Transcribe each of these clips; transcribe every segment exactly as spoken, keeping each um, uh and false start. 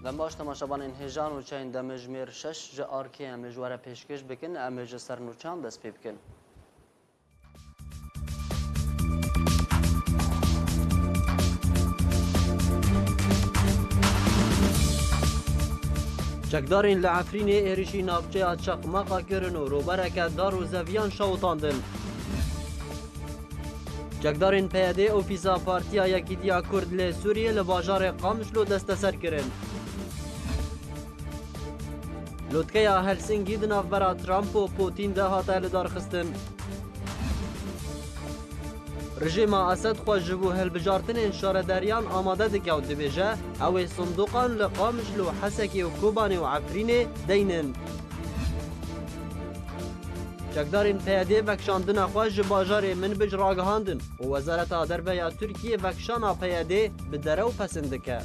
Dem baş temaşevanên hêja, nûçeyên demjimêr şeş ji arkê em ê ji we re pêşkêş bikin, em ê ji ser nûçeyan dest pê bikin. Çekdarên li Efrînê êrişî navçeya Çaqmaqa kirin û robereke dar û zeviyan şewitandin. Çekdarên P Y D ofîsa Partiya Yekîtiya Kurd li Sûriyê li bajarê Qamişlo desteser kirin. Lotkeya Helsinkî di navbera Trump û Putin de hate lidarxistin. Rejîma Esed xwe ji bo hilbijartinên şaredariyan amade dike û dibêje, ew ê sindoqan li Qamişlo, Hesekê û Kobanê û Efrînê deynin. Çekdarên P Y D vekişandina xwe ji bajarê Minbic ragihandin û Wezareta Derve ya Tirkiyê vekişana P Y D bi derew pesend dike.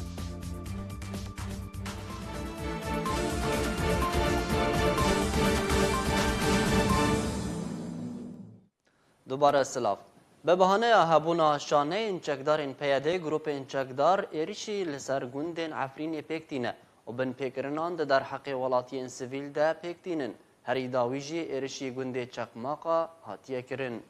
Dubare silav. Bi bahaneya hebûna şaneyên çekdarên P Y D, grûpên çekdar êrişî li ser gundên Efrînê pêk tîne û binpêkirinan di derheqê welatiyên sivîl de pêk tînin. Herî dawî jî êrişî gundê Çeqmaqa hatiye kirin.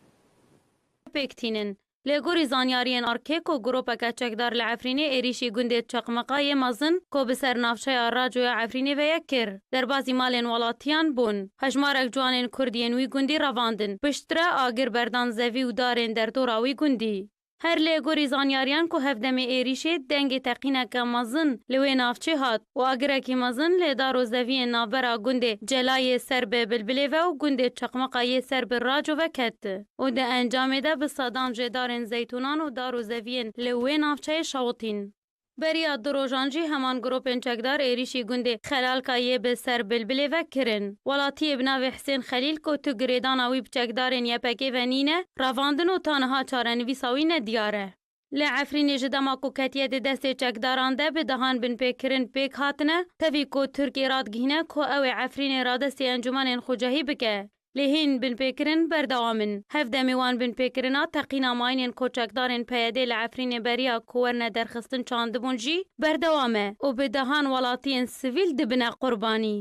Pêk tînin. Li gorî zanyariyên arkê ku grûpeke çekdar li Efrînê êrîşî gundê Çeqmeqa yê mezin ku bi ser navçeya Racoya Efrînê ve ye kir, derbazî malên welatiyan bûn. Hejmarek ciwanên Kurd yên wî gundî revandin. Piştre agir berdan zevî û darên derdora wî gundî. Her lê gorî zanyariyan ku hevdemê êrîşê dengê teqîneke mezin li wê navçê hat û agirekî mezin li dar û zeviyên navbera gundê Celayê ser bi Bilbilê ve û gundê Çeqmeqa yê ser bi Raco ve ket û di encamê de bi sedan jê darên zeytûnan û dar û zeviyên li wê navçeyê şewitîn. Beriya du rojan jî heman grûpên çekdar êrîşî gundê Xelalka yê bi ser Bilbilê ve kirin. Welatiyê bi navê Hisên Xelîl ku tu girêdana wî bi çekdarên Y P G ve nîne, revandin û ta niha çarenivîsa wî nediyar e. Li Efrînê ji dema ku ketiye di destê çekdaran de bi dehan binpêkirin pêk hatine, tevî ku Tirkiyê radigihîne ku ew ê Efrînê radestî encûmenên xucehî bike. Lê hîn binpêkirin berdewam in. Hevdemê wan binpêkirina teqîna mayînên ku çekdarên P Y D li Efrînê beriya ku werine derxistin çandibûn jî berdewam e û bi dehan welatiyên sivîl dibine qurbanî.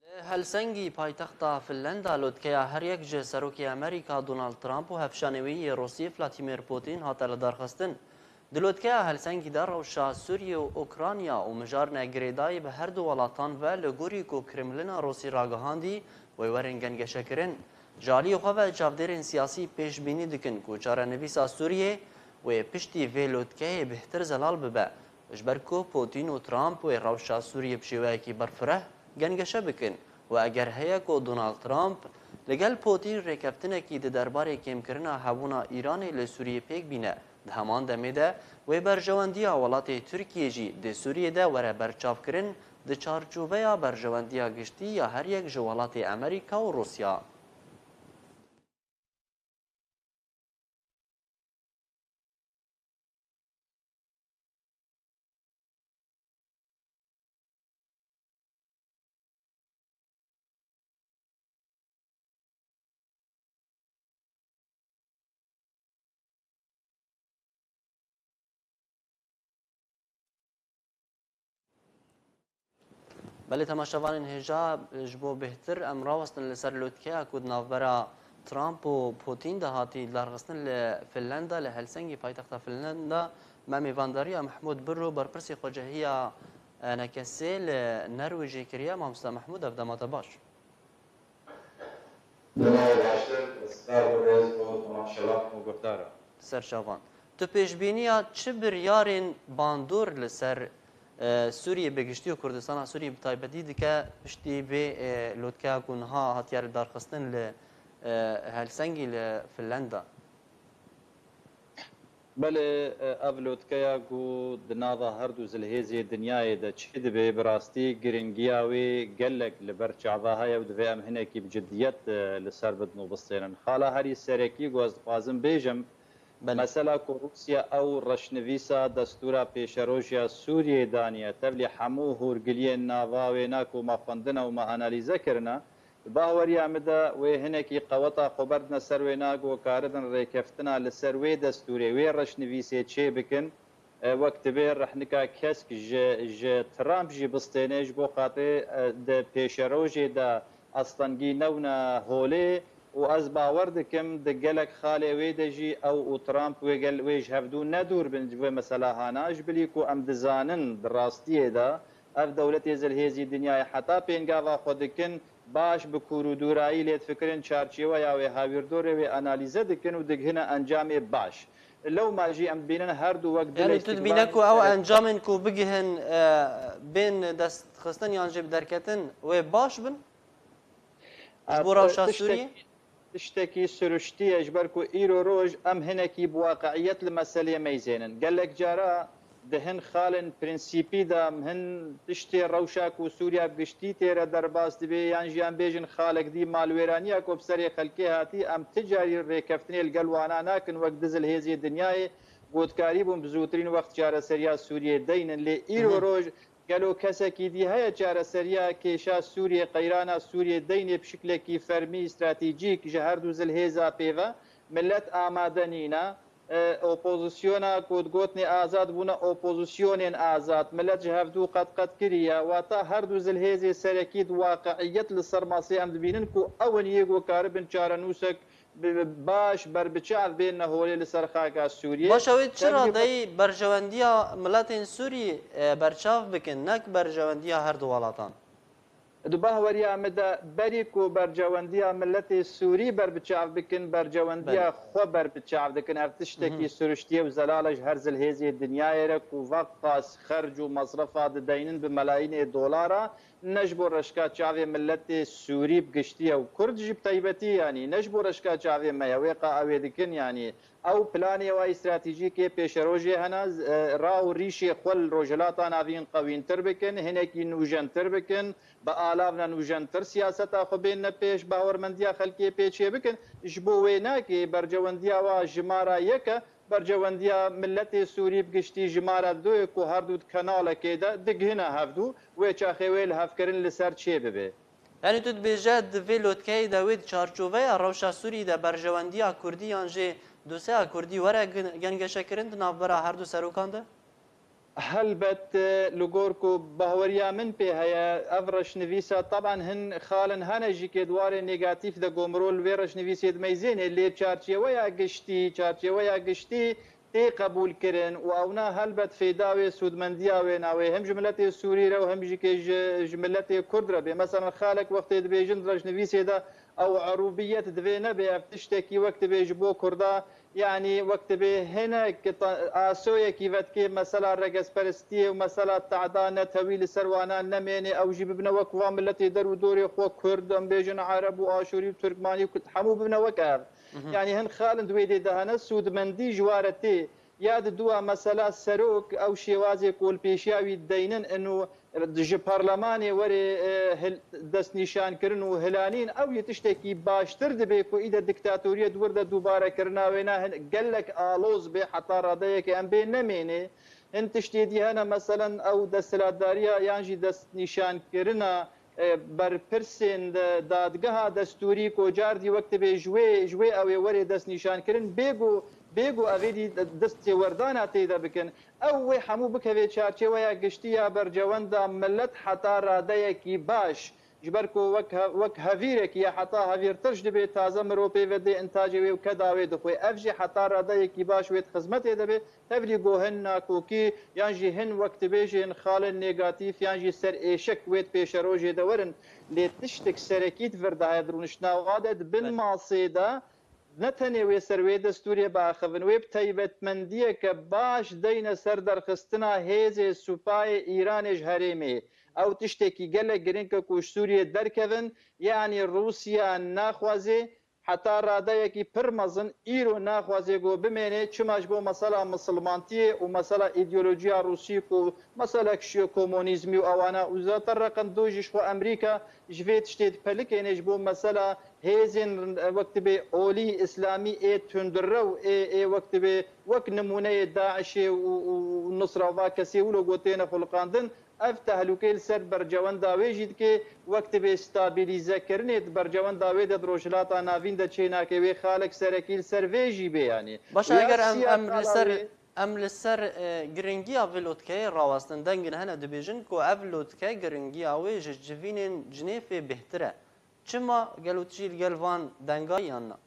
Li Helsengî paytexta Finlenda lotkeya her yek ji Serokê Amerîka Donald Trump û hevşanê wî yê Rûsî Vladimir Putin hate lidarxistin. Di lotkeya Helsengî de rewşa Sûriyê û Ukrayna û mijarine girêdayî bi her du welatan ve li gorî ku Kremlina Rûsî ragihandî wê werin gengeşekirin. Ji aliyê xwe ve çavdêrên siyasî pêşbînî dikin ku çarenivîsa Sûriyê wê piştî vê lotkeyê bêhtir zelal bibe, ji ber ku Putin û Trump wê rewşa Sûriyê bi şêweyekî berfireh gengeşe bikin û eger heye ku Donald Trump li gel Putin rêkeftinekî di derbarê kêmkirina hebûna Îranê li Sûriyê pêk bîne, di heman demê de wê berjewendiya welatê Tirkiyê jî di Sûriyê de were berçavkirin, di çarçoveya berjewendiya giştî ya her yek ji welatê Amerîka û Rûsya. Belê temaşevanên hêja, ji bo bêhtir em rawestin li ser lotkeya ku di navbera Trump û Putin de hatî darxistin li Finlanda, li Helsengî paytexta Finlanda, me mêvandariya Mehmûd Birro, berpirsê xwecehiya E N K S li Nerwêjê kiriye. Mamoste Mehmûd, ev dema te baş. Dema baştir, silav û rêz bo temaşevan û guhdaran. Ser çavan. Tu pêşbîniya çi biryarên bandor li ser, e, Sûriyê bi giştî û Kurdistana Sûriyê bi taybetî dike piştî vê, e, lotkeya ku niha hatiye lidarxistin li, e, Helsengî li Finlanda? Belê, ev lotkeya ku di nava her du zilhêzê dinyayê de çêdibe, bi rastî giringiya wê gelek li ber çava heye û divê em hinekî bi ciddiyet, e, li ser bidin û bistênin. Xala herî serekî ku ez dixwazim bêjim, Belê. Mesela ku Rûsya ew reşnivîsa destûra pêşerojiya Sûriyeyê daniye, tevlî hemû hûrgiliyên nava wêna ku me xwendine û me analîze kirine, Di baweriya min de wê hinekî qeweta xwe berdine ser wêna ku karibin rêkeftina li ser wê destûrê, wê reşnivîsê çê bikin E, wek divê rehnika kesk ji, ji Trump jî bistêne, ji bo xatirê, e, di pêşerojê de astengî newne holê û ez bawer dikim di gelek xalê wê de jî ew û Trump wê gel, wê ji hevdû ne dûr bin ji vê mesela hana, ji bilî ku em dizanin di rastiyê de ev dewletê zilhêzî dinyayê heta pêngava xwe dikin, baş bi kûr û dûrayî lê difikirin, çarçêweya wê, hawîrdorê wê analîze dikin û digihine encamê baş. Lewma jî em dibînin her du wek dilê Yanî tu dibîne îstîkbalê ku ew gerek encamên ku bigihin, e, bên destxistin yan jî bi derketin wê baş bin? Ji bo rewşa Sûriyê? Tiştekî siruştî ye, ji ber ku îro roj em hinekî bi waqiiyet li meselê meyzênin. Gelek cara di hin xalên prensîpî de em hin tiştê rewşa ku Sûriya bi giştî tê re derbas dibe, yan jî em bêjin xalek dî malwêraniya ku bi serê xelkê hatî, em ti carî rêkeftinê li gel wana nakin, wek di zilhêzê dinyayê gotkarî bûn bi zûtirîn wext çareseriya Sûriyê deynin. Lê îro roj gelo kesekî dî heye çareseriya kêşa Sûriyê, qeyrana Sûriyê deynê bi şiklekî fermî, stratejîk ji her du zilhêza pê ve? Milet amade nîne. E, opozisyona ku digotinê azad bûne opozisyonên azad. Milet ji hevdû qet qet kiriye. Wata her du zilhêzê serekî di waqiiyet li ser masê em dibînin ku ew in yê ku karibin çarenûsek bi, bi, baş berbiçav bêne holê li ser xaka Sûriyê. Baş, ew ê çi Tevlî radeyî berjewendiya miletên Sûrî, e, berçav bikin, nek berjewendiya her du welatan? Di bahweriya min de berî ku berjewendiya miletê Sûrî berbiçav bikin, berjewendiya Belê. xwe berbiçav dikin. Ev tiştekî Mhm. siruştî ye û zelal e ji her zilhêzê dinyayê re ku veqas xerc û mesrefa dideynin bi melayînê dolara. Ne ji bo reşka çavê miletê Sûrî bi giştî ye û Kurd jî bi taybetî, yanî ne ji bo reşka çavê me ye, wê qa ew ê dikin, yanî ew planê wa stratejîkê pêşerojê hene, e, ra û rîşê xwe li Rojhilata Navîn qewîntir bikin, hinekî nûjentir bikin, bi alavna nûjentir siyaseta xwe bênine pêş, bawermendiya xelkê pê çê bikin. Ji bo wê nakê berjewendiya wa jimara yek e, berjewendiya miletê Sûrî bi giştî jimara du ye ku her du di kenalekê de digihine hevdû, wê çaxê wê lihevkirin li ser çê bibe. Yanî tu dibêje di vê lotkeyê de wê di çarçoveya rewşa Sûrî de berjewendiya Kurdî yan jî doseya Kurdî were gen-, gengeşekirin di navbera her du serokan de? Helbet, e, li gor ku bahweriya min pê heye, ev reşnivîsa, teban hin xalin hene jî kê di warê negatîf de ku mirov li vê reşnivîsê dimeyzêne, lê çarçeweya giştî, çarçeweya giştî tê qebûlkirin û ewna helbet fêda wê, sûdmendiya wê navê him ji miletê Sûrî re û him jî kê ji, ji miletê Kurd re bê. Meselan, xalek wextê dibêjin di reşnivîsê de ew erûbiyet divê nebe, ev tiştekî wek dibê ji bo Kurda, yanî wek dibê hinek ta-, asoyekî vedikê mesela regezperestiyê û mesela tehda netewî li ser wana nemêne, ew jî bibine wek van miletê der û dorê xwe, Kurd, em bêjin Ereb û Aşûrî û Tirkmanî û Kurd, hemû bibine wek ev. Mhm. Yanî hin xalin di wê dê de hene, sûdmendî ji wa re tê. Ya di dua mesela serok, ew şêwazê ku li pêşiya wî deynin, ino ji parlemanê werê, e, hil-, destnîşankirin û hilanîn, ew yê tiştekî baştir dibe ku îde diktatoriyê di wir de dubare kirina wê ne hin-, gelek aloz bê, heta radeyeke em bê nemêne. Hin tiştê dî hene, meselen ew desthilatdariya yan jî destnîşankirina, e, berpirsên de dadgeha destûrî ku cardî wek dibê ji wê, ji wê ew ê werê destnîşankirin, bê ku, bê ku ev êdî dest têwerdana tê de bikin. Ew wê hemû bikeve çarçeweya giştî ya berjewenda milet heta radeyekî baş. Ji ber ku wek he-, wek hevîrekî ye, heta hevîrtir jî dibê taze mirov pê ve dê intacê wê û keda wê dixwe. Ev jî heta radeyekî baş wê di xizmetê de be. Tevlî ku hin nakokî yan jî hin wek dibêjin xalên negatîf yan jî ser êşek wê di pêşerojê de werin. Lê tiştek serekî di vir de heye di rûniştina wa de di bin Belê. masê de ne tenê wê ser wê destûrê biaxivin, wê bi taybetmendiyeke baş deyne ser derxistina hêzê supayê Îranê ji herêmê. Ew tiştekî gelek giring e ku ji Sûriyê derkevin, yanî Rûsya naxwaze, heta radeyekî pir mezin îro naxwaze ku bimêne, çima ji bo mesela misilmantiyê û mesela îdeolojiya Rûsî ku mesela kişiyo komunîzmî û ewana û zaten reqem du jî ji xwe Amerîka ji vê tiştê dipelikêne ji bo mesela hêzên, e, wek dibê olî îslamî ê tundrew ê, ê wek dibê wek nimûneyê DAIŞê û, û, û Nusra va kesê wilo ku têne xuliqandin, ev tehlûkê li ser berjewenda wê jî dike, wek dibê stabilizekirinê di berjewenda wê de di Rojhilata Navîn de çênake, wê xalek serekî li ser vê jî bê, yanî. Baş e, eger em, em li ser Em li ser, e, giringiya vê lotkeyê rawestin. Dengin hene dibêjin ku ev lotke giringiya wê ji civînên Cinêfê bêhtir e. Çima? Gelo tu jî li gel van denga yan na?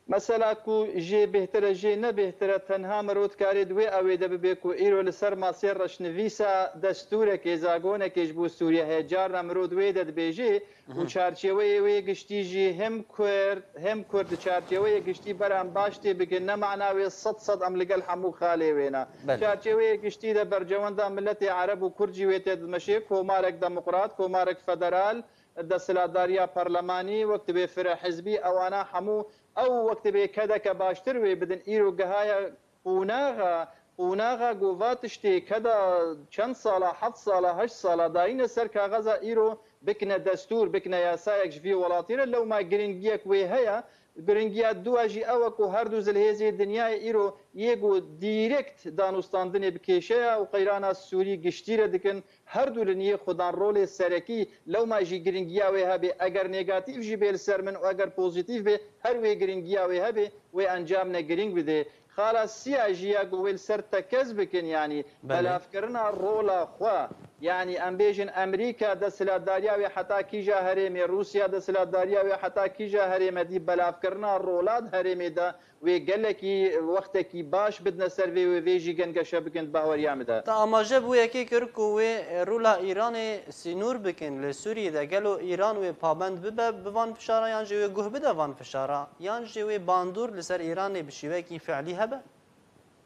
Mesela ku jê bêhtir e, jê ne bêhtir e, tenha mirov dikarê di wê ewê de bibe ku îro li ser masê reşnivîsa destûrekê, zagonekê ji bo Sûriye heye. Carna mirov di wê de dibêje û çarçêweyê wê giştî jî hem Kurd, hem Kurd di çarçêweyê giştî ber em baş tê bikin. Ne mana wê sed sed em li gel hemû xalê wê ne. Belê. Çarçêweyê giştî de berjewenda miletê Ereb û Kurd jî wê tê dimeşê, komarek demokrat, komarek federal, desthilatdariya parlemanî, wek dibê firehizbî, ewana hemû ew wek dibê kedeke baştir wê bidin. Îro gihaye qonaxa, qonaxa ku va tiştê keda çend sala, heft sala, heşt sala dayîne ser kaxeza, îro bikine destûr, bikine yasayek ji vî welatî re. Lewma giringiyek wê heye. Giringiya dua jî ew e ku her du zilhêzê dinyayê îro yê ku dîrekt danûstandinê bi kêşeya û qeyrana Sûrî giştî re dikin. Her du li niyê xwedan rolê serekî, lewma jî giringiya wê hebe. Eger negatîf jî bê li ser min û eger pozîtîf bê, her wê giringiya wê hebe, wê encamne giring bide. Xala siya jî ya ku wê li ser tekez bikin, yanî Belê. belavkirina rola xwe. Yanî em bêjin Amerîka desthilatdariya wê heta kîja herêmê, Rûsya desthilatdariya wê heta kîja herême dî belavkirina rola di herêmê de wê gelekî wextekî baş bidine ser vê wê vê jî gengeşe bikin di bahweriya min de. Te amaje bi wê yekê kir ku wê, e, rola Îranê sînor bikin li Sûriyê de. Gelo Îran wê pabend bibe bi van fişara yan jî wê guh bide van fişara? Yan jî wê bandor li ser Îranê bi şêweyekî fiilî hebe?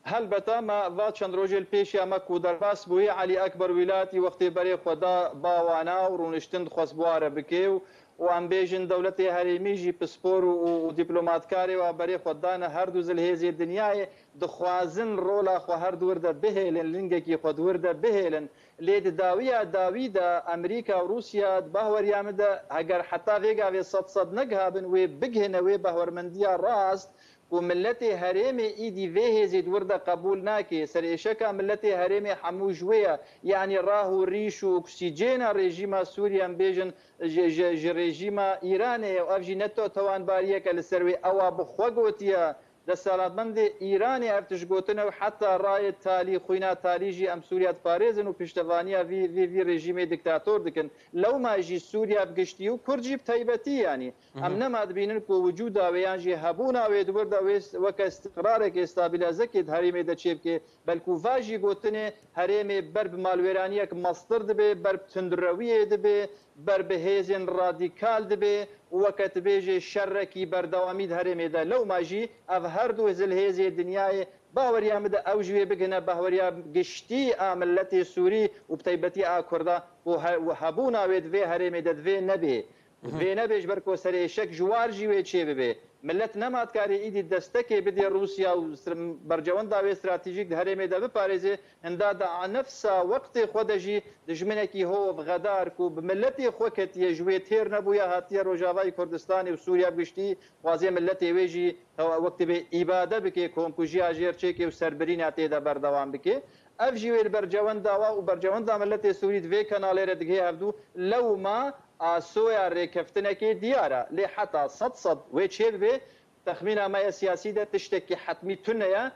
Helbet, me va çend rojê li pêşiya me ku derbas bûye, Elî Ekber Wîlatî wextê berê xwe da ba wana û rûniştin dixwest bi wa re bike û, û em bêjin dewletê herêmî jî pispor û, û, û dîplomatkarê wa berê xwe dane her du zilhêzê dinyayê, dixwazin rola xwe her di wir de bihêlin, lingekî xwe di wir de bihêlin. Lê di dawiya dawî de Amerîka û Rûsya di bahweriya min de heger heta vê gavê sed sed negihabin wê bigihine wê bahwermendiya rast, ku miletê herêmê îdî vê hêzê di wir de qebûl nake. Serêşeka miletê herêmê hemû ji wê ye. Yanî rah û rîş û oksîcêna rejîma Sûriye, em bêjin, ji, ji, ji rejîma Îranê ye û ev jî ne to-, tewanbariyek e li ser wê. Ewa bi xwe gotiye, desthilatmendê Îranê ev tişt gotine û heta rayê talî, xwîna talî jî em Sûriye diparêzin û piştevaniya vî, vî, vî rejîmê diktator dikin. Lewma jî Sûriye bi giştî û Kurd jî bi taybetî, yanî Em nema dibînin ku wicûda wê yan jî hebûna wê di wir de wê weke îstiqrarekê, stabilezekê di herêmê de çêbike. Belkû va jî gotinê herêmê ber bi malwêraniyek mestir dibe, ber bi tundrewiyê dibe, ber bi hêzên radîkal dibe û weke tu bêjê şerekî berdewamî di herêmê de. Lewma jî ev her du zilhêzê dinyayê bahweriya min de ew ji wê bigihine bahweriya giştî a miletê Sûrî û bi taybetî a Kurda ku he-, hebûna wê di vê herêmê de divê nebê. Vê nebê ji ber ku serêşek ji war jî wê çê bibe. Milet nema dikarê îdî destekê bidê Rûsya û sir-, bercewenda wê stratejîk di herêmê de biparêze, hinda di anefsa wextê xwe de jî dijminekî hov, xedar ku bi miletê xwe ketiye, ji wê têr nebûye, hatiye Rojavayê Kurdistanê û Sûriya bi giştî, dixwazê miletê wê jî tewa wek dibê îbade bike, komkujiya jêr çêke û serbirîna tê de berdewam bike. Ev jî wê li bercewenda wa û bercewenda miletê Sûrî di vê kenalê re digihê hevdû. Lewma asoya rêkeftinekê diyar e, lê heta sed sed wê çêbibe, texmîna me ya siyasî de tiştekî hetmî tune ye.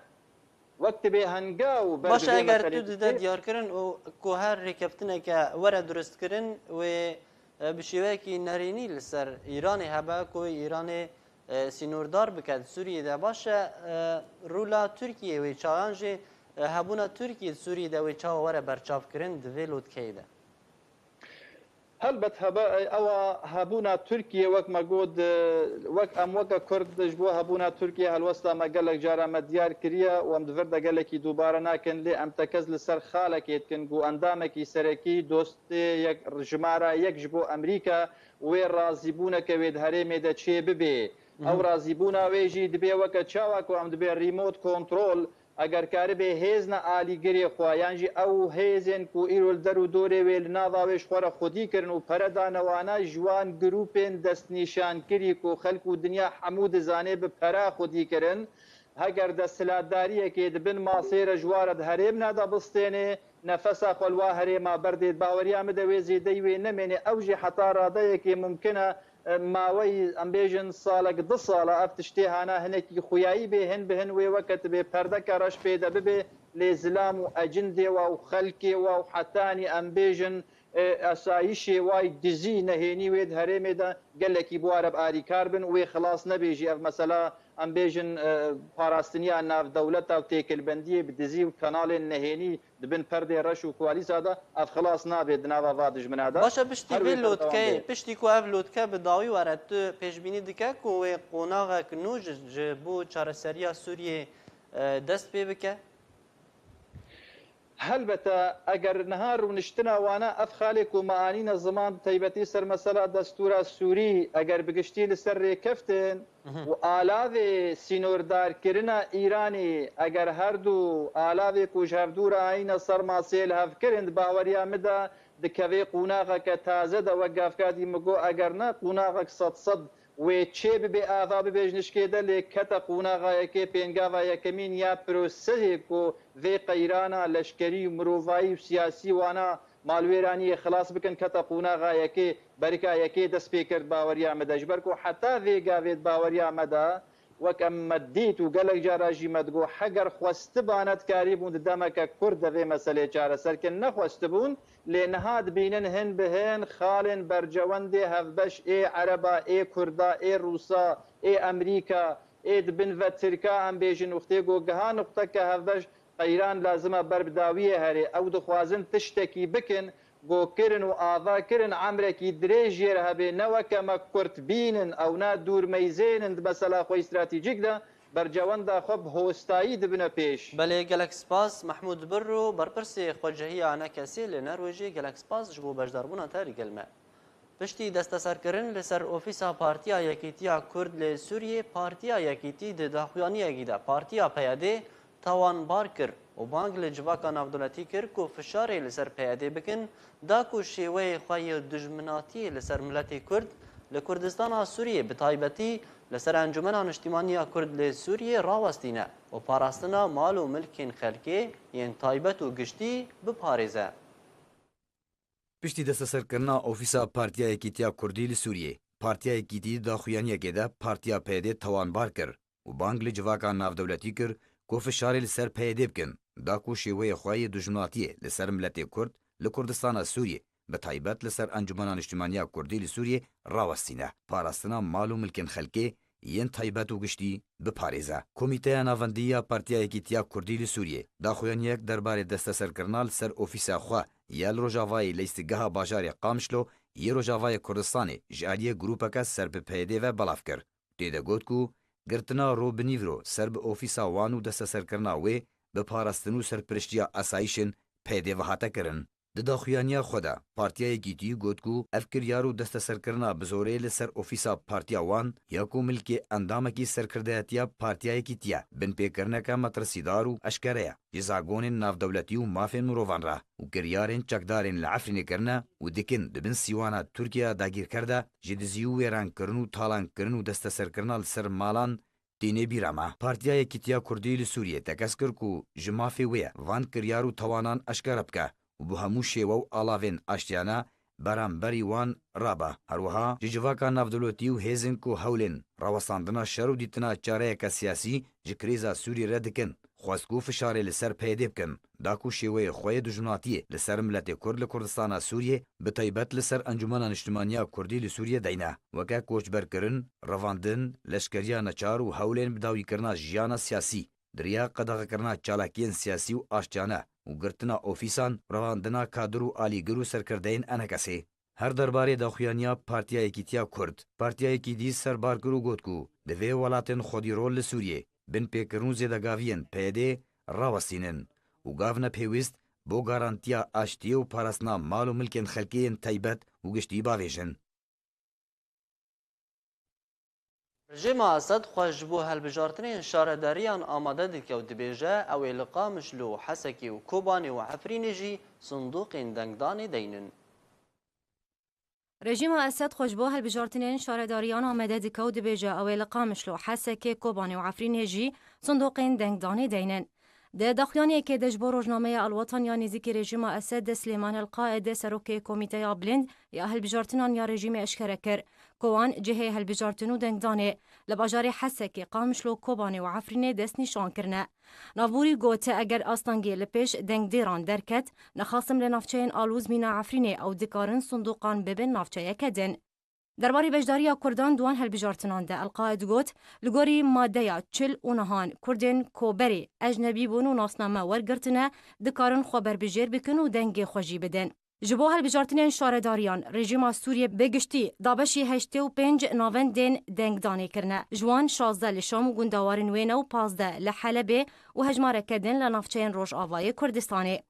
Wek dibê henga û ber Baş e, bi vê eger meselê tu dide dikê. diyarkirin û ku her rêkeftineke were durustkirin wê, e, bi şêweyekî nerênî li ser Îranê hebe, ku wê Îranê, e, sînordar bike di Sûriyê de. Baş e, e, rola Tirkiyê wê çawa yan jî, e, hebûna Tirkiyê di Sûriyê de wê çawa were berçavkirin di vê lotkeyê de? Helbet hebe, ewa hebûna Tirkiyê wek me got, e, wek em weke Kurd ji bo hebûna Tirkiyê helwesta me gelek cara me diyar kiriye û em di vir de gelekî dubare nakin, lê em tekez li ser xalekê dikin ku endamekî serekî, dostê yek, jimara yek ji bo Amerîka, wê razîbûneke wê di herêmê de çê bibe. Ew razîbûna wê jî dibê weke çawa ku em dibê remote control, eger karibê hêzna alîgirê xwe, yan jî ew hêzên ku îro li der û dorê wê li nava wê ji xwe re xwedî kirin û pere dane wana, ji wan grûpên destnîşankirî ku xelk û dinya hemû dizane bi pera xwedî kirin, heger desthilatdariyekê di bin masê re ji wa re di herêmna de bistêne, nefesa xwe li wa herêma berdê, di baweriya min de wê zêdeyî wê nemêne, ew jî heta radeyekê mumkin e, Maweyî, em bêjin, salek, du sala ev tiştê hana hinekî xuyayî bê, hin bi hin wê weke tu bê perdeke reş pê de bibê, lê zilam û ecindê wa û xelkê wa û hetanî, em bêjin, e, esayîşê wa yî, dizî, nehênî wê di herêmê de gelekî bi wa re bi arîkar bin û wê xilas nebê jî. Ev mesela, em bêjin, e, parastiniya navdewleta û têkilbendiyê bi dizî û kanalên nehênî di bin perdê reş û koalîsa de, ev xilas nabe di nava va dijmina de. Baş e, piştî Her wê vê berdewam lotkeyê, bê. Piştî ku ev lotke bi dawî were, tu pêşbînî dike ku wê qonaxek nû ji, ji bo çareseriya Sûriyê, e, dest pê bike? Helbete, eger niha rûniştina wana ev xalê ku me anîne ziman, bi taybetî ser mesela destûra Sûrî, eger bi giştî li ser rêkeftin, Mhm. û alavê sînordarkirina Îranê, eger her du alavê ku ji hevdû re ayîne ser masê li hev kirin, di baweriya min de dikevê qonaxeke taze de, wek gavka dî min got, eger ne qonaxek sed sed wê çê bibe, ava bibe ji nişkê de, lê kete qonaxa yekê, pêngava yekemîn ya proseyê ku vê qeyrana leşkerî û mirovayî û siyasî wana malwêraniyê xilas bikin, kete qonaxa yekê, berika yekê dest pê kir di baweriya me de. Ji ber ku heta vê gavê di baweriya me de, wek em me dît û gelek cara jî me digot, heger xwestibane dikarîbûn di demeke kurt de vê meselê çareser kin, nexwestibûn, lê niha dibînin hin bi hin xalên bercewendê hevbeş ê Ereba, ê Kurda, ê Rûsa, ê Emerîka, ê di bin ve Tirka, em bêjin, wextê ku giha nuqteke hevbeş qeyran lazim e ber bi dawiyê herê. Ew dixwazin tiştekî bikin, ku kirin û ava kirin emrekî dirêj jê re hebe, ne weke me kurt bînin, ew ne dûrmeyzên in di mesela xwe stratejîk de, bercewenda xwe bi hostayî dibine pêş. Belê, gelek spas Mehmûd Birro, berpirsê xwecehiya enekesê li Norwêcê, gelek spas ji bo beşdarbûna te li gel me. Piştî desteserkirin li ser ofîsa Partiya Yekîtiya Kurd li Sûriyê, Partiya Yekîtî di daxuyaniyekî de Partiya P Y D tawanbar kir û bang li civaka navdewletî kir ku fişarê li ser P Y D bikin, da ku şêweyê xwe yê dijminatiyê li ser miletê Kurd li Kurdistana Sûriyê, bi taybetî li ser Encûmena Niştîmaniya Kurd li Sûriyê rawestîne û parastina mal û milkên xelkê yên taybet û giştî biparêze. Piştî desteserkirina ofîsa Partiya Yekîtiya Kurdî li Sûriyê, Partiya Yekîtî di daxuyaniyekê de Partiya P Y D tawanbar kir û bang li civaka navdewletî kir ku fişarê li ser P Y D bikin, da ku şêweyê xwe yê dijminatiyê li ser miletê Kurd li Kurdistana Sûriyê, bi taybet li ser Encûmena Niştîmaniya Kurdî li Sûriyê rawestîne, parastina mal û milkên xelkê yên taybet û giştî biparêze. Komîteya Navendî ya Partiya Yekîtiya Kurdî li Sûriyê daxuyaniyek derbarê desteserkirina li ser ofîsa xwe ya li Rojavayê leystigeha bajarê Qamişlo yê Rojavayê Kurdistanê ji aliyê grûpeke ser bi P Y D ve belav kir. Tê de got ku girtina ro bi nîvro ser bi ofîsa wan û desteserkirina wê bi parastin û serpiriştiya esayîşên P Y D ve hate kirin. Di daxuyaniya xwe de Partiya Yekîtî got ku ev kiryar û desteserkirina bi zorê li ser ofîsa partiya wan ya ku milkê endamekî serkirdeyetiya Partiya Yekîtî ye, binpêkirineke metirsîdar û eşkere ye ji zagonên navdewletî û mafên mirovan re û kiryarên çekdarên li Efrînê kirine û dikin di bin sîwana Tirkiyeya dagîrker de ji dizî û wêrankirin û talankirin û desteserkirina li ser malan tîne bîra me. Partiya Yekîtiya Kurdî li Sûriyê tekez kir ku ji mafê wê ye van kiryar û tawanan eşkere bike û bi hemû şêwe û alavên aştiyane beramberî wan rabe. Her wiha ji civaka navdewletî û hêzên ku hewlên rawestandina şer û dîtina çareyeke siyasî ji krîza Sûriyê re dikin, xwest ku fişarê li ser P Y D bikin, da ku şêweyê xwe yê dijminatiyê li ser miletê Kurd li Kurdistana Sûriyê, bi taybet li ser Encûmena Niştimaniya Kurdî li Sûriyê deyne, weke koçberkirin, revandin, leşkeriya neçar û hewlên bidawîkirina jiyana siyasî, di riya qedexekirina çalakiyên siyasî û aştiyane û girtina ofîsan, revandina kadir û alîgir û serkirdeyên enekesê. Her derbarê daxuyaniya Partiya Yekîtiya Kurd, Partiya Yekîtî serbar kir û got ku divê welatên xwedîrol li Sûriyê binpêkirin û zêdegaviyên P Y D rawestînin û gavne pêwîst bo garantiya aştiyê û parastina mal û milkên xelkê yên taybet û giştî bavêjin. Rejîma Esed xwe ji bo hilbijartinên şaredariyan amade dike û dibêje, ew ê li Qamişlo û Hesekê û Kobanê û Efrînê jî sindoqên dengdanê deynin. Rejîma Esed xwe ji bo hilbijartinên şaredariyan amade dike û dibêje, ew ê li Qamişlo, Hesekê, Kobanê û Efrînê jî sindoqên dengdanê deynin. Di daxuyaniyekê de ji bo rojnameya Alwatan ya nêzîkî rejîma Esed de Silêman El-Qaede serokê Komîteya Bilind ya Hilbijartinan ya rejîmê eşkere kir ku wan cihê hilbijartin û dengdanê li bajarê Hesekê, Qamişlo, Kobanê û Efrînê destnîşan kirine. Navbûrî got, eger astengê li pêş dengdêran derket, nexasim li navçeyên alûz mîna Efrînê ew dikarin sindoqan bibin navçeyeke din. Derbarê beşdariya Kurdan di wan hilbijartinan de El-Qaed got, li gorî madeya çil û nehan Kurdên koberê ecnebî bûn û nasname wergirtine, dikarin xwe berbijêr bikin û dengê xwe jî bidin. Ji bo hilbijartinên şaredariyan, rejîma Sûriyê bi giştî dabeşî heştê û pênc navendên dengdanê kirine. Ji wan şazdeh li Şam û gundewarên wê ne û pazdeh li Helebê û hejmareke din li navçeyên Rojavayê Kurdistanê.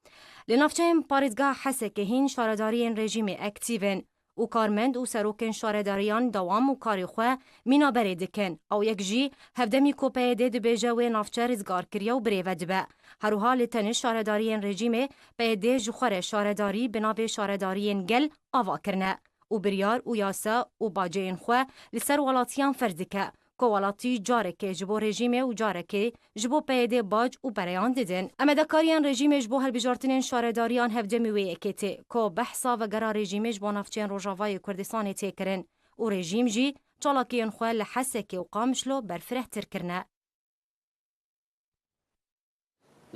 Li navçeyên parêzgeha Hesekê hîn şaredariyên rejîmê ektîv in û karmend û serokên şaredariyan dewam û karê xwe mîna berê dikin. Ew yek jî hevdemî ku P Y D dibêje wê navçe rizgar kiriye û birêve dibe. Her wiha li tenê şaredariyên rejîmê P Y D ji xwe re şaredarî bi navê şaredariyên gel ava kirine û biryar û yasa û baceyên xwe li ser welatiyan ferz dike ku welatî carekê ji bo rejîmê û carekê ji bo P Y D bac û pereyan didin. Amadekariyên rejîmê ji bo hilbijartinên şaredariyan hevdemî wê yekê tê ku behsa vegera rejîmê ji bo navçeyên Rojavayê Kurdistanê tê kirin û rejîm jî çalakiyên xwe li Hesekê û Qamişlo berfirehtir kirine.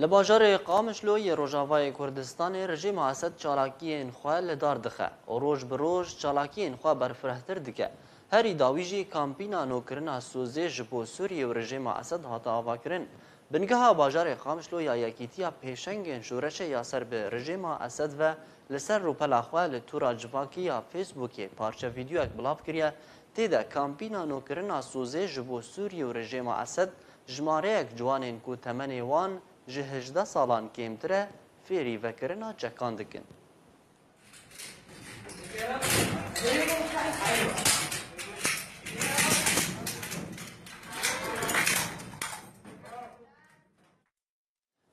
Li bajarê Qamişlo yê Rojavayê Kurdistanê rejîma Esed çalakiyên xwe li dar dixe û roj bi roj çalakiyên xwe berfirehtir dike. Herî dawî jî kampîna nûkirina Sûzê ji bo Sûriyê û rejîma Esed hate avakirin. Bingeha bajarê Qamişlo ya Yekîtiya Pêşengên Şoreşê ya ser bi rejîma Esed ve li ser rûpela xwe li tûra civakî ya Facebookê parçe vîdeoyek belav kiriye, tê de kampîna nûkirina Sûzê ji bo Sûriyê û rejîma Esed jimareyek ciwanên ku temenê wan ji hejdeh salan kêmtir e, fêrî vekirina çekan dikin.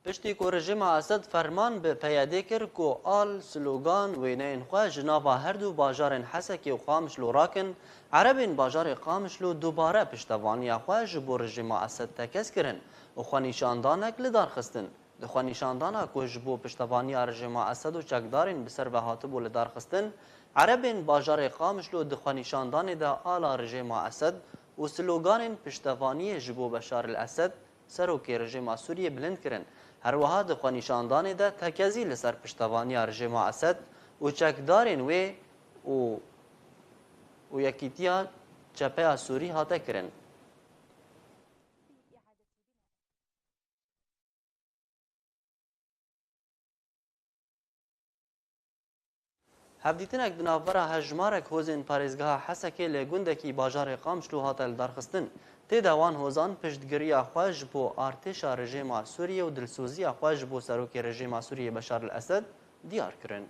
Piştî ku rejîma Esed ferman bi P Y D kir ku al, slogan, wêneyên xwe ji nava her du bajarên Hesekê û Qamişlo rakin, erebên bajarê Qamişlo dubare piştevaniya xwe ji bo rejîma Esed tekez kirin û xwenîşandanek li dar xistin. Di xwenîşandana ku ji bo piştevaniya rejîma Esed û çekdarên bi ser ve hatibû li dar xistin, erebên bajarê Qamişlo di xwenîşandanê de ala rejîma Esed û sloganên piştevaniyê ji bo Beşar el Esed, serokê rejîma Sûriyê, bilind kirin. Her wiha di xwenîşandanê de tekezî li ser piştevaniya rejîma Esed û çekdarên wê û, û yekîtiya çepeya Sûrî hate kirin. Hevdîtinek di navbera hejmarek hozên parêzgeha Hesekê li gundekî bajarê Qamişlo hate lidarxistin. Tê de wan hozan piştgiriya xwe ji bo artêşa rejîma Sûriyê û dilsoziya xwe ji bo serokê rejîma Sûriyê Beşar el Esed diyar kirin.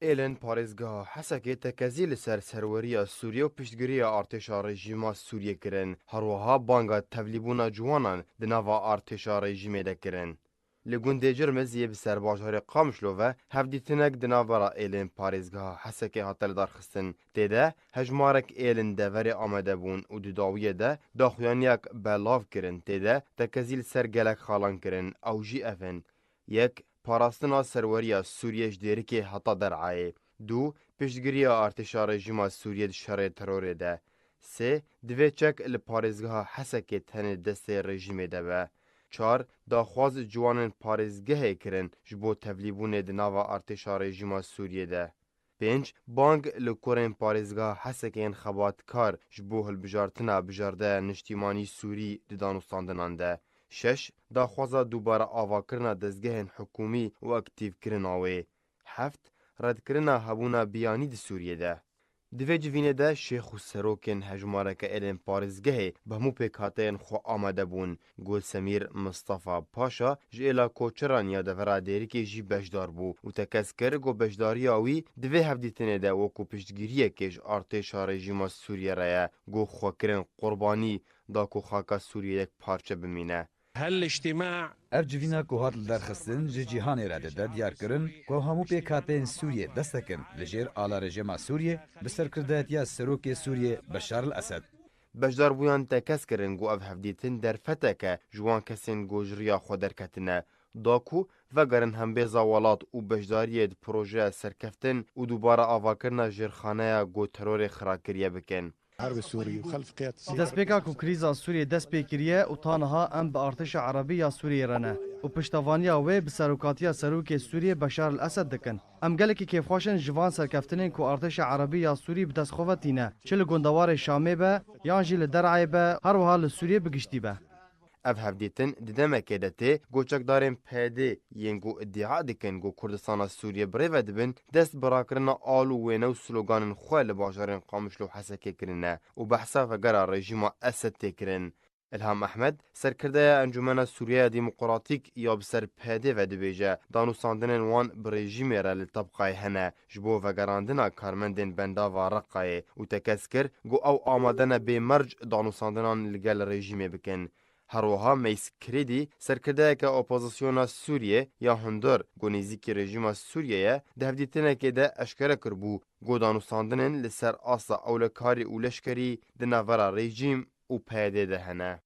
Êlên parêzgeha Hesekê tekezî li ser serweriya Sûriyê û piştgiriya artêşa rejîma Sûriyê kirin. Her wiha banga tevlîbûna ciwanan di nava artêşa rejîmê de kirin. Li gundê Cirmiz yê bi ser bajarê Qamişlo ve hevdîtinek di navbera êlên parêzgeha Hesekê hate lidarxistin. Tê de hejmarek êl in deverê amade bûn û di dawiyê de daxuyaniyek belav kirin. Tê de tekezî li ser gelek xalan kirin. Ew jî ev in: Yek, parastina serweriya Sûriyê ji Dêrikê heta Derayê. Du, piştgiriya artêşa rejîma Sûriyê di şerê terorê de. Sê, divê çek li parêzgeha Hesekê tenê destê rejîmê de be. Çar, daxwaz ciwanên parêzgehê kirin ji bo tevlîbûnê di nava artêşa rejîma Sûriyê de. Pênc, bang li kurên parêzgeha Hesekê yên xebatkar ji bo hilbijartina bijardeya niştîmanî Sûrî di danûstandinan de. Şeş, daxwaza dubare avakirina dezgehên hikûmî û aktîvkirina wê. Heft, redkirina hebûna biyanî di Sûriyê de. Di vê civînê de şêx û serokên hejmareke êlên parêzgehê bi hemû pêkhateyên xwe amade bûn. Got Semîr Mistefa Paşa ji êla koçeran ya devera Dêrikê jî beşdar bû û tekez kir, got beşdariya wî di vê hevdîtinê de wekû piştgiriyekê ji artêşa rejîma Sûriyê re ye. Got xwekirin qurbanî da ku xaka Sûriyê yekparçe bimîne. هالاجتماع. Ev civîna ku hat lidarxistin ji cîhanê re dide diyar kirin ku hemû pêkhateyên Sûriyê destekin li jêr ala rejîma Sûriyê bi serkirdayetiya serokê Sûriyê Beşar el Esed. Beşdarbûyan tekez kirin ku ev hevdîtin derfetek e ji wan kesên ku ji riya xwe derketine, da ku vegerin hembêza welat û beşdariyê di projeya serkeftin û dubare avakirina jêrxaneya ku terorê xira kiriye bikin. Harbi Sûrî û xelf qiyet. Destpêka ku krîza Sûriyê dest pê kiriye û ta niha em bi artêşa erebî ya Sûriyê re ne û piştevaniya wê bi serokatiya serokê Sûriyê Beşar el Esed dikin. Em gelekî kêfxweş in ji van serkeftinên ku artêşa erebî ya Sûrî bi dest xwe ve tîne, çi li gundewarê Şamê be yan jî li Der'ayê be, her wiha li Sûriyê bi giştî be. Ev hevdîtin di demekê de tê ku çekdarên P Y D yên ku îdia dikin ku Kurdistana Sûriyê bi rê ve dibin, dest bi rakirina al û wêne û sloganên xwe li bajarên Qamişlo û Hesekê kirine û behsa vegera rejîma Esed tê kirin. Ilham Ehmed, serkirdeya Encûmena Sûriyeya Demokratîk ya bi ser P Y D ve dibêje, danûstandinên wan bi rejîmê re li tebqayê hene ji bo vegerandina karmendên bendava Reqayê û tekez kir ku ew amade ne bê merc danûstandinan li gel rejîmê bikin. Her wiha Meys Krêdî, serkirdeyeke opozisyona Sûriyê ya hundir ku nêzîkî rejîma Sûriyê ye, di hevdîtinekê de eşkere kiribû ku danûstandinên li ser asta ewlekarî û leşkerî di navbera rejîm û P Y D de hene.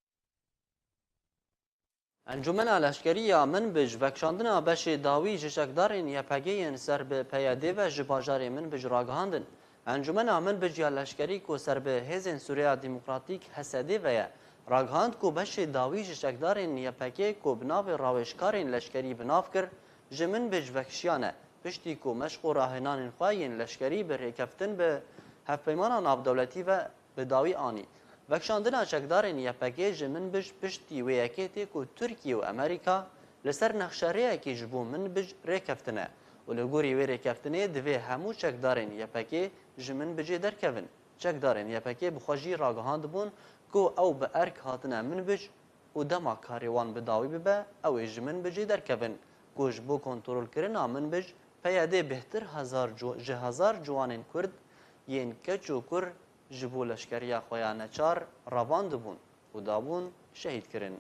Encûmena Leşkerî ya Minbij vekişandina beşê dawî ji çekdarên Y P G yên ser bi P Y D ve ji bajarê Minbij ragihandin. Encûmena Minbij ya Leşkerî ku ser bi Hêzên Sûreya Demokratîk, H S D, ve ye, ragihand ku beşê dawî ji çekdarên Y P G ku bi navê rawêjkarên leşkerî bi nav kir, ji Minbij vekişiyane, piştî ku meşq û rahênanên xwe yên leşkerî bi rêkeftin bi Hevpeymana Navdewletî ve bi dawî anî. Vekişandina çekdarên Y P G ji Minbij piştî wê yekê tê ku Tirkiye û Amerîka li ser nexşerêyekê ji bo Minbij rêkeftine û li gorî wê rêkeftinê divê hemû çekdarên Y P G ji Minbijê derkevin. Çekdarên Y P G bi xwe jî ragihandibûn ku ew bi erk hatine Minbij û dema karê wan bi dawî bibe, ew ê ji Minbijê derkevin, ku ji bo kontrolkirina Minbij, P Y D bêhtir hezar ci-, ji hezar ciwanên Kurd yên keç û kur ji bo leşkeriya xwe ya neçar revandibûn û dabûn şehîdkirin.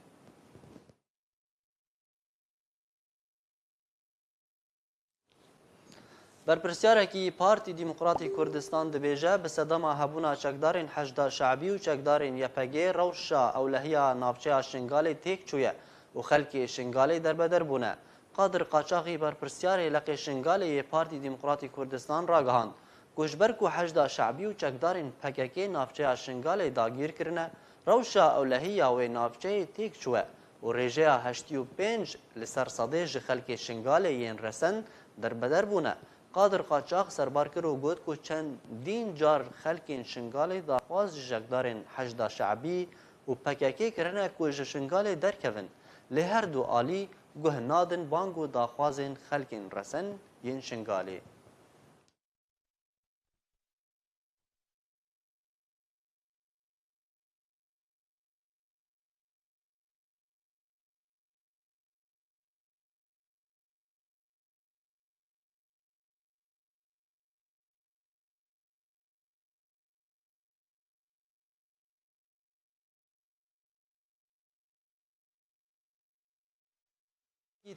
Berpirsyarekî Partî Demokratî Kurdistan dibêje, bi sedema hebûna çekdarên Heşda Şe'bî û çekdarên Y P G rewşa ewlehiya navçeya Şingalê têk çûye û xelkê Şingalê derbeder bûne. Qadir Qaçaxî, berpirsyarê Leqê Şingalê yê Partî Demokratî Kurdistan ragihand ku ji ber ku Heşda Şe'bî û çekdarên P K K navçeya Şingalê dagîr kirine, rewşa ewlehî ya wê navçeyê têk çûye û rêjeya heştî û pênc li ser sedê ji xelkê Şingalê yên resen derbeder bûne. Qadir Qaçax serbar kir û got ku çendîn car xelkên Şingalê daxwaz ji çekdarên Heşda Şe'bî û P K K kirine ku ji Şingalê derkevin, lê her du alî guh nadin bang û daxwazên xelkên resen yên Şingalê.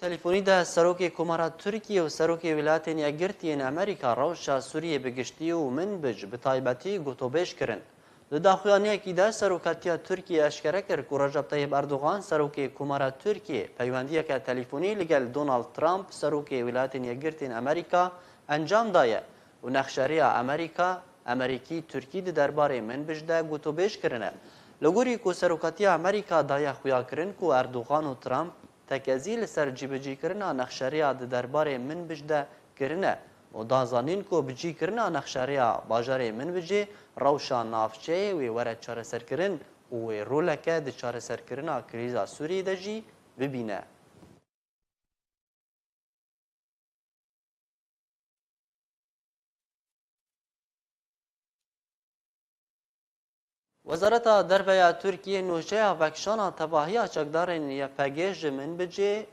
Telefonî de Serokê Komara Tirkiye û Serokê Wîlayetên Yekgirtî yên Amerîka rewşa Sûriyê bi giştî û Minbij bi taybetî gotobêj kirin. Di daxuyaniyekî de Serokatiya Tirkiye eşkere kir ku Recep Tayyip Erdogan, Serokê Komara Tirkiye, peywendiyeke telefonî li gel Donald Trump, Serokê Wîlayetên Yekgirtî yên Amerîka, encam daye û nexşeriya Amerîka, Amerîkî, Tirkî di derbarê Minbij de gotobêj kirine. Li gorî ku Serokatiya Amerîka daye xuyakirin ku Erdogan û Trump tekezî li ser cîbicîkirina nexşeriya di derbarê Minbij de kirine û da zanîn ku bi cîkirina nexşeriya bajarê Minbijê rewşa navçeyê wê were çareserkirin û wê roleke di çareserkirina krîza Sûriyê de jî bibîne. Wezareta Derve ya Tirkiyê nûçeya vekişana tevahiya çekdarên Y P G ji Minbicê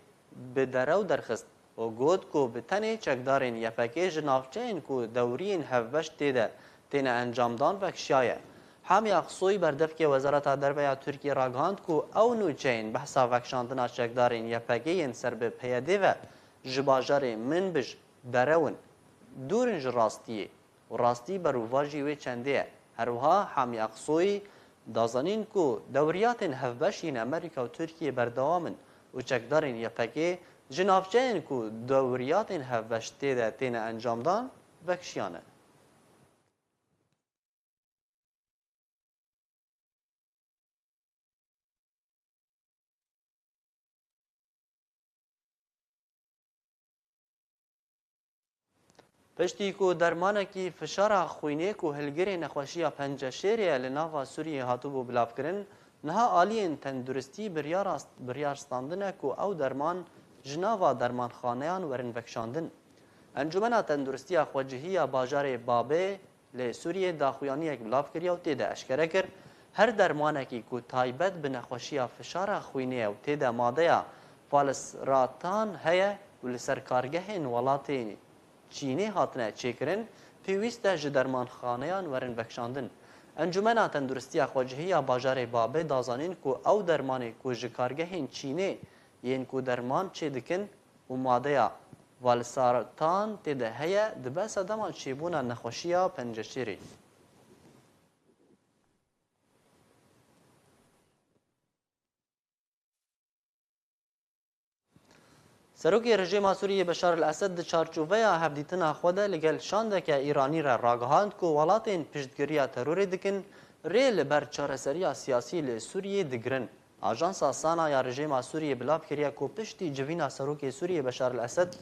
bi derew derxist û got ku bi tenê çekdarên Y P G ji navçeyên ku dewriyên hevbeş tê de têne encamdan vekişiyaye. Hami Aksoy, berdevkê Wezareta Derve ya Tirkiyê, ragihand ku ew nûçeyên behsa vekişandina çekdarên Y P G yên ser bi P Y D ve ji bajarê Minbij derew in, dûr in ji rastiyê û rastî berûvajî wê çendê ye. Her wiha Hami Aksoyî Da zanîn ku dewriyatên hevbeş yên Amerîka û Tirkiyê berdewam in û çekdarên Y P G ji navçeyên ku dewriyatên hevbeş tê de têne encamdan, vekişiyane. Piştî ku dermanekî fişara xwînê ku hilgirê nexweşiya penceşêrê ye li nava Sûriyê hatibû bilavkirin, niha aliyên tenduristî biryara, biryar standine ku ew derman ji nava dermanxaneyan werin vekişandin. Encûmena Tenduristiya Xwecihî ya bajarê Babê li Sûriyê daxuyaniyek bilav kiriye û tê de eşkere kir, her dermanekî ku taybet bi nexweşiya fişara xwînê ye û tê de madeya falsratan heye û li ser kargehên welatê Çînê hatine çêkirin, pêwîst e ji dermanxaneyan werin vekişandin. Encûmena Tenduristiya Xwecihî ya bajarê Babê da zanîn ku ew dermanê ku ji kargehên Çînê yên ku derman çêdikin û madeya valsartan tê de heye, dibe sedema çêbûna nexweşiya penceşêrê. Serokê rejîma Sûriyê Beşar el-Esed di çarçoveya hevdîtina xwe de li gel şandeke Îranî re ragihand ku welatên piştgiriya terorê dikin, rê li ber çareseriya siyasî li Sûriyê digirin. Ajansa Sana ya rejîma Sûriyê bilav kiriye ku piştî civîna Serokê Sûriyê Beşar el-Esed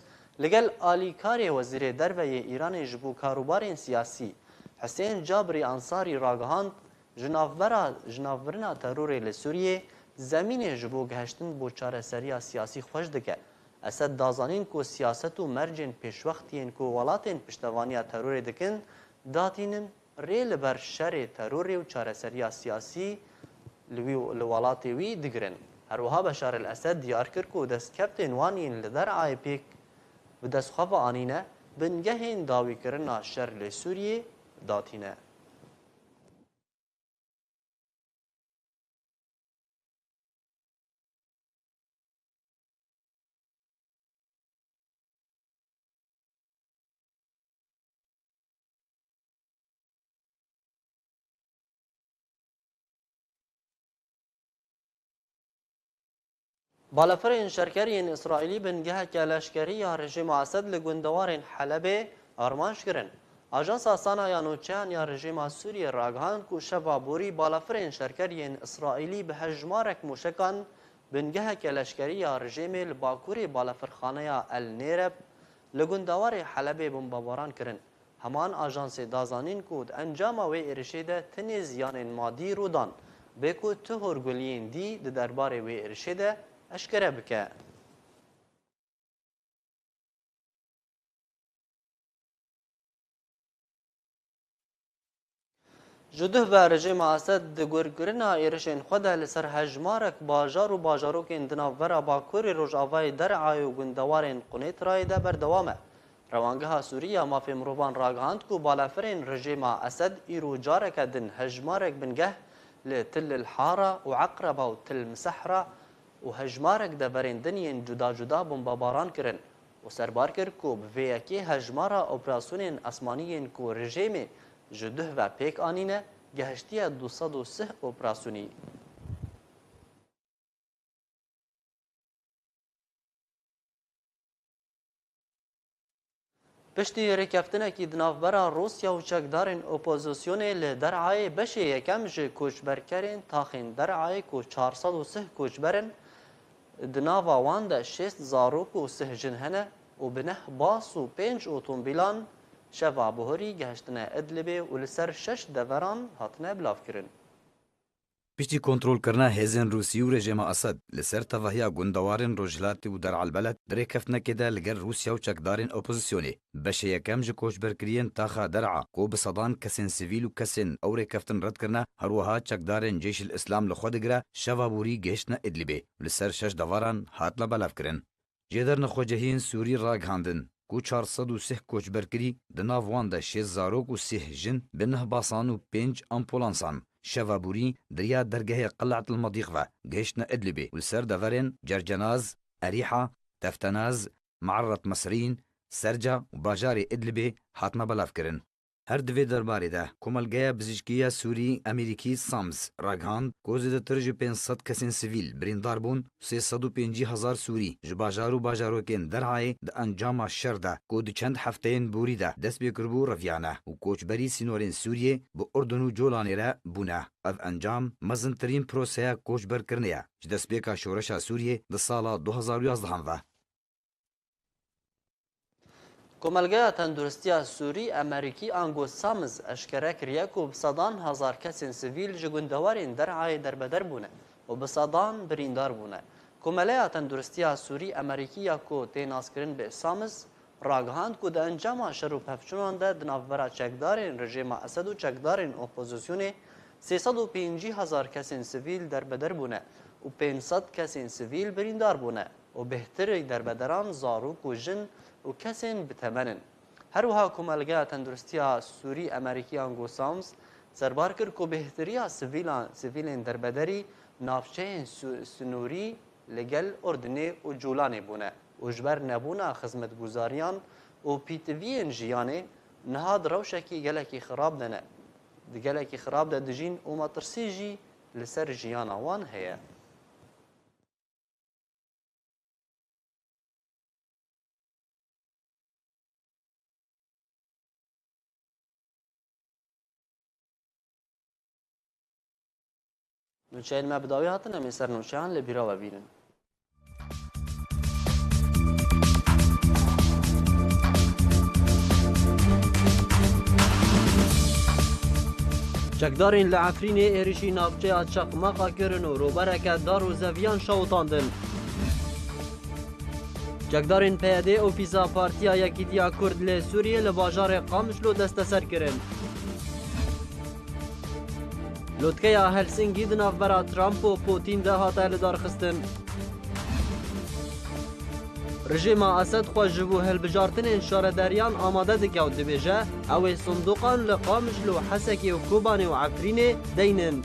li gel alîkarê Wezîrê Derve yê Îranê ji bo karûbarên siyasî Hisên Cabirî Ansarî ragihand, ji navbera, ji navbirina terorê li Sûriyê zemînê ji bo gihiştin bo çareseriya siyasî xweş dike. Esed da zanîn ku siyaset û mercên pêşwext yên ku welatên piştevaniya terorê dikin, datînin rê li ber şerê terorê û çareseriya siyasî li wî, li welatê wî digirin. Her wiha Beşar el Esed diyar kir ku destkevtên wan yên li Der'ayê pêk bi dest xwe ve anîne, bingehên dawîkirina şer li Sûriyê datîne. Balafirên şerker yên Îsraîlî bingeheke leşkerî ya rejîma Esed li gundewarên Helebê armanc kirin. Ajansa Sana ya Nûçeyan ya rejîma Sûriyê ragihand ku şeva borî balafirên şerker yên Îsraîlî bi hejmarek mûşekan bingeheke leşkerî ya rejîmê li bakurê balafirxaneya El Nêreb li gundewarê Helebê bombebaran kirin. Heman ajansê da zanîn ku di encama wê êrişê de tinê ziyanên madî rû dan, bê ku tu horguliyên dî di derbarê wê êrişê de eşkere bike. Ji duh ve rejîma Esed di gurkirina êrişên xwe de li ser hejmarek bajar û bajarokên di navbera bakurê rojavayê Der'ayê û gundewarên Qunetrayê de berdewam e. Rewangeha Sûrî ya Mafê Mirovan ragihand ku balafirên rejîma Esed îro careke din hejmarek bingeh li Til el Hara û Eqreba û Til Misehra û hejmarek deverên din yên cuda cuda bombebaran kirin û serbar kir ku bi vê yekê hejmara operasyonên esmanî yên ku rejîmê ji duh ve pêk anîne, gehiştiye du sed û sih operasyonî. Piştî rêkeftinekî di navbera Rûsya û çekdarên opozisyonê li Der'ayê beşê yekem ji koçberkerên taxên Der'ayê ku çar sed û sih koçber in, di nava wan de şêst zarok û sih jin hene û bi neh bas û pênc otomobîlan şeva buhurî gehiştine Idlibê û li ser şeş deveran hatine bilavkirin. Piştî kontrolkirina hêzên Rûsî û rejîma Esed li ser tevahiya gundewarên Rojhilatê û Der'al Beled, di rêkeftinekê de li gel Rûsya û çekdarên opozisyonê, beşê yekem ji koçberkiriyên taxa Der'a ku bi sedan kesên sivîl û kesên ew rêkeftin red kirine, her wiha çekdarên Ceyşil Îslam li xwe digire, şeva borî gihiştine Idlibê û li ser şeş devaran hatine belavkirin. Jêdernexwecihiyên Sûrî ragihandin ku çar sed û sih koçberkirî, di nav wan de şêst zarok û sih jin, bi neh basan û pênc ampulansan, şeva borî di riya dergehê Qil'et el Medîq ve gihiştine Idlibê û li ser deverên Cercenaz, Erîha, Teftenaz, Me'erret Mesrîn, Serca û bajarê Idlibê hatine belavkirin. Her di vê derbarê de, Komelgeya Bizîşkî ya Sûrî Amerîkî SAMS ragihand ku zêdetir ji pênc sed kesên sivîl birîndar bûn û sê sed û pêncî hezar Sûrî ji bajar û bajarokên derhayê di encama şer de ku di çend hefteyên borî de dest pê kiribû reviyane û koçberî sînorên Sûriyê bi Urdun û Colanê re bûne. Ev encam mezintirîn proseya koçberkirinê ye ji destpêka şoreşa Sûriyê di sala du hezar û yazdehan ve. Komelgeya Tenduristiya Sûrî Amerîkî ango SAMS eşkere kiriye ku bi sedan hezar kesên sivîl ji gundewarên derhayê derbeder bûne û bi sedan birîndar bûne. Komeleya Tenduristiya Sûrî Amerîkî ya ku tê naskirin bi SAMS ragihand ku di encama şer û pevçûnan de di navbera çekdarên rejêma Esed û çekdarên opozisyonê sê sed û pêncî hezar kesên sivîl derbeder bûne û pênc sed kesên sivîl birîndar bûne û bêhtirî derbederan zarok û jin û kesên bi temen in. Her wiha Komelgeya Tenduristiya Sûrî Amerîkî ango SAMS serbar kir ku bêhtiriya sivîlan, sivîlên derbederî navçeyên su-, sinûrî li gel Urdinê û Cûlanê bûne û ji ber nebûna xizmetguzariyan û pîtiviyên jiyanê niha di rewşekî gelekî xirab de ne. Di gelekî xirab de dijîn û metirsî jî li ser jiyana wan heye. Nûçeyên me bi dawî hatin, em ê ser nûçeyan li bîra we bînin. Çekdarên li Efrînê êrişî navçeya Çaqmaqa kirin û rûbereke dar û zeviyan şewitandin. Çekdarên P Y D ofîsa Partiya Yekîtiya Kurd li Sûriyê li bajarê Qamişlo desteser kirin. Lotkeya Helsinkî di navbera Trump û Putin de hate lidarxistin. Rejêma Esed xwe ji bo hilbijartinên şaredariyan amade dike û dibêje, ew ê sindoqan li Qamişlo, Hesekê û Kobanê û Efrînê deynin.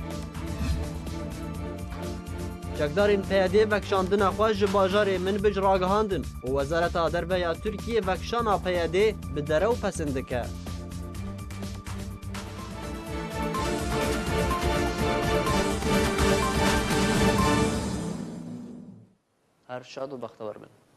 Çekdarên P Y D vekişandina xwe ji bajarê Minbij ragihandin û Wezareta Derve ya Tirkiyê vekişana P Y D bi derew pesend dike. Her şad û bextewer bin.